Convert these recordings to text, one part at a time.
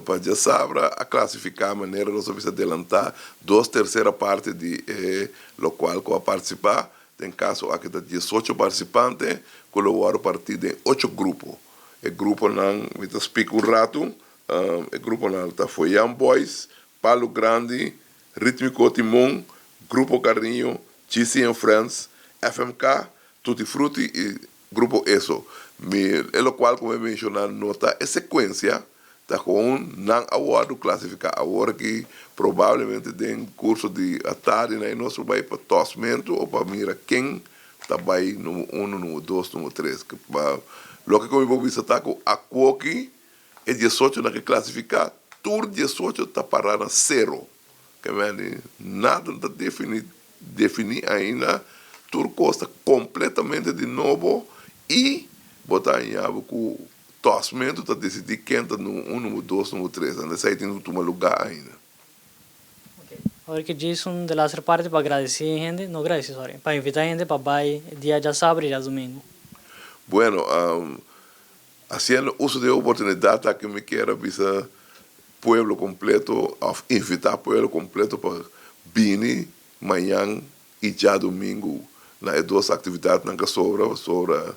Pa djasabra a klasifiká manera nos a bisa delantá dos tersera parti di e lokual ku a partisipá, den kaso aki ta diesocho partisipante ku lo wòrdu partí den ocho grupo. E gruponan, mi ta spika un ratu, e gruponan ta Foyan Boys, Palu Grandi, Ritmiko Timon, Grupo Cariño, GC and Friends, FMK, Tutti Frutti i Grupo Eso. Mi, e lokual ku mi a menshoná no ta e sekuensia, ta kon nan a wòrdu klasifiká. Awor aki probablemente den kurso di atardi nan e nos por bai pa tòsmentu o pa mira ken ta bai number uno, number dos, number tres. Loke ku mi por bisa ta ku awoki e diesocho nan ke klasifiká, tur diesocho ta pará na sero. Ke mende nada no ta defini definí ainda, tur kos ta kompletamente di nobo i bo ta haña bo ku Tòsmentu ta desidí ken ta number un, number dos, number tres. Anto esei tin ku tuma lugá ainda. Ok. Awor ke Jason de laster parti pa gradisí hende, no gradisí, sorry, pa invitá hende pa bai dia djasabra i djadumingu. Bueno, hasiendo uso di e oportunidat aki mi kier a bisa pueblo kompleto òf invitá pueblo kompleto pa bini mañan i djadumingu na e dos aktividatnan ku a sobra pasobra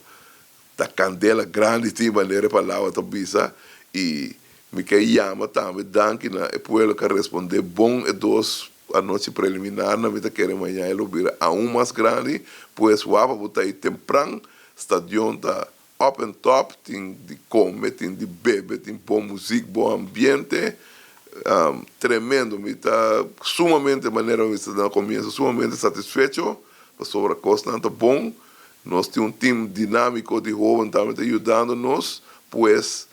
Ta candela grandi tin manera e palabra ta bisa y mi ke yama tambe danki na e pueblo cu a responde bon e dos anochi preliminarnan mi ta kere mañana e lo bira aun mas grandi pues wapa bo ta ahi tempran stadion ta up and top tin di come tin di bebe tin bon muziek bon ambiente tremendo mi ta sumamente manera mi bisa na comienzo sumamente satisfecho pasobra cosnan ta bon. Nos tin un team dinámiko di hóben tambe ta yudando nos, pues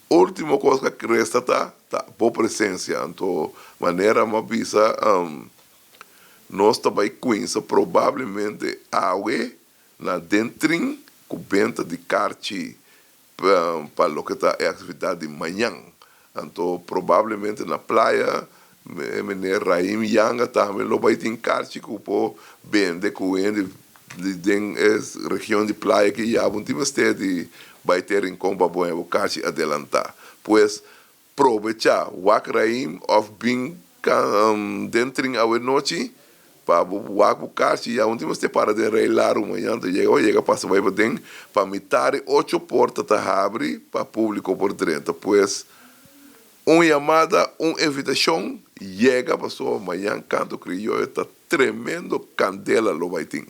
último kos ku a resta ta ta bo presensia. Anto manera mi a bisa nos ta bai kuinsa probablemente awe na den trin ku benta di karchi pa loke ta e aktividat di mañan. Anto probablemente na playa e meneer Raim Yanga tambe lo bai tin karchi ku por bende ku hende di den e region di playa ki ya bo no tin mester di bai te Rincon pa bo heba bo karchi adelantá. Pues Probecha wak Raim of bin den trin awe nochi pa bo wak bo karchi ya un tin mester para den rei laru mañan ta yega bo yega pasa bai paden pa mitad di ocho porta ta habri pa publico por drenta pues un yamada un invitacion yega pasobra mañan canto crioyo ta tremendo candela lo bai tin.